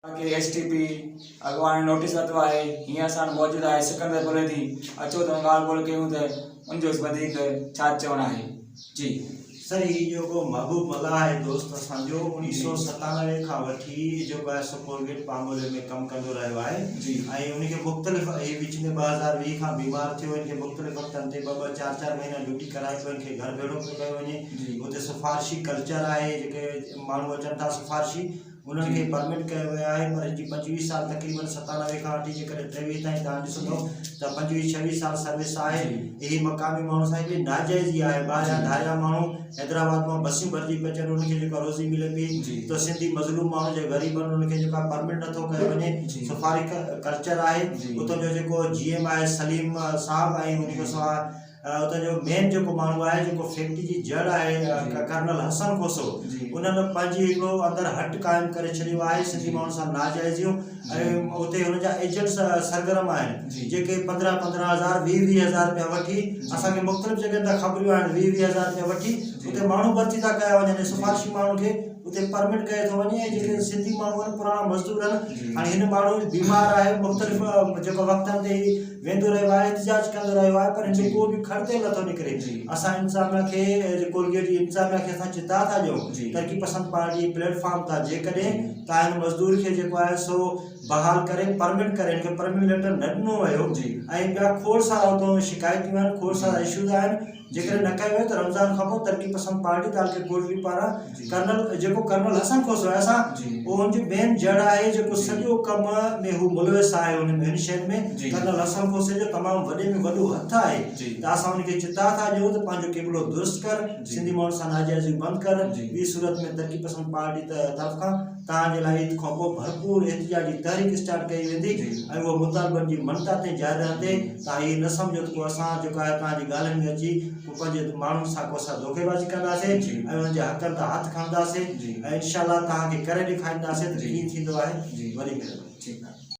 کي S T P اڳواڻن notice ورتو آهي هينئر اسان وٽ موجود آهي سڪندر بليدي اچو ته ڳالهه ٻولهه ڪيون ته ان جو وڌيڪ ڇا چوڻ آهي جي. سر هي جيڪو محبوب ملاح آهي دوست اسان جو اوڻيهه سو 97 کان وٺي جيڪو آهي سو ڪولگيٽ پاموليو ۾ ڪم ڪندو رهيو آهي ۽ ان کي مختلف هي وچ ۾ 2020 کان بيمار ٿيو ان کي مختلف وقتن تي ٻه ٻه چار چار مهينا ڊيوٽي ڪرائي پيو ان کي گهر ڀيڙو پيو ڪيو وڃي اتي سفارشي ڪلچر آهي جيڪي ماڻهو اچن ٿا سفارشي انهن کي پرمٽ ڪيو ويو آهي پر جي 25 سال تقريبن 97 کان وٺي جيڪڏهن 23 تائين توهان ڏسندو ته 25 26 سال سروس آهي اهي مقامي ماڻهو سان هڪڙي ناجائزي آهي ٻاهريان ڌاريا ماڻهو حيدرآباد مان بسيون ڀرجي پيا اچن انهن کي جيڪا روزي ملي پئي ته سنڌي مظلوم ماڻهو جيڪي غريب آهن انهن کي جيڪا پرمٽ نٿو ڪيو وڃي سفاري ڪلچر آهي اتان جو جيڪو جي ايم آهي سليم صاحب ۽ ان کان سواء اتان جو مين جيڪو ماڻهو آهي جيڪو فيڪٽري جي جڙ آهي ڪرنل حسن کوسو انهن پنهنجي هڪڙو اندر هٽ قائم ڪري ڇڏيو آهي سنڌي ماڻهن سان ناجائزيون ۽ اتي هن جا ايجنٽس سرگرم آهن جيڪي 15 15 هزار 20 20 هزار روپيا وٺي اسان کي مختلف جڳهن تان خبريون آهن 20 20 هزار روپيا وٺي اتي ماڻهو ڀرتي ٿا ڪيا وڃن ۽ سفارشي ماڻهن کي اتي پرمٽ ڪيو ٿو وڃي ۽ جيڪي سنڌي ماڻهو آهن پراڻا مزدور آهن هاڻي هن ماڻهو بيمار آهي مختلف جيڪو وقتن تي هي ويندو رهيو آهي احتجاج ڪندو رهيو آهي پر هن جو ڪو به کڙ تيل نٿو نڪري اسان انتظاميا کي ڪولگيٽ جي انتظاميا کي اسان چتاء ٿا ڏيون ترقي پسند پارٽي پليٽ فارم تان جيڪڏهن تان هن مزدور کي جيڪو آهي سو بحال ڪري پرمنٽ ڪري هن کي پرمنٽ ليٽر نه ڏنو ويو ۽ ٻيا کوڙ سارا اتو شڪايتون آهن کوڙ سارا اشوز آهن جيڪڏهن نه ڪيو ويو ته رمضان کان پوء ترقي پسند پارٽي تعلقي ڪوٽڙي پاران ڪرنل جيڪو ڪرنل حسن کوسو آهي اسان اهو ان جي مين جڙ آهي جيڪو سڄو ڪم ۾ هو ملوث آهي ان ۾ هن شين ۾ ڪرنل حسن کوسي جو تمام وڏي ۾ وڏو هٿ آهي ته اسان ان کي چتاء ٿا ڏيون ته پنهنجو قبلو درست ڪر سنڌي ماڻهن سان ناجائزيون بند ڪر ٻي صورت ۾ ترقي پسند پارٽي طرف کان توهان جي لاء عيد کان پوء ڀرپور احتجاجي تحريڪ اسٽارٽ ڪئي ويندي ۽ اهو مطالبن جي مڃتا تائين جاري رهندي. توهان هي نه سمجهو ته ڪو اسان جيڪو آهي توهان جي ڳالهين ۾ اچي ڪو پنهنجي ماڻهن سان ڪو اسان دوکيبازي ڪنداسين ۽ انهن جي حقن تان هٿ کڻنداسين ۽ انشاء الله توهان کي ڪري ڏيکارينداسين ته ڪيئن ٿيندو آهي. وڏي مهرباني.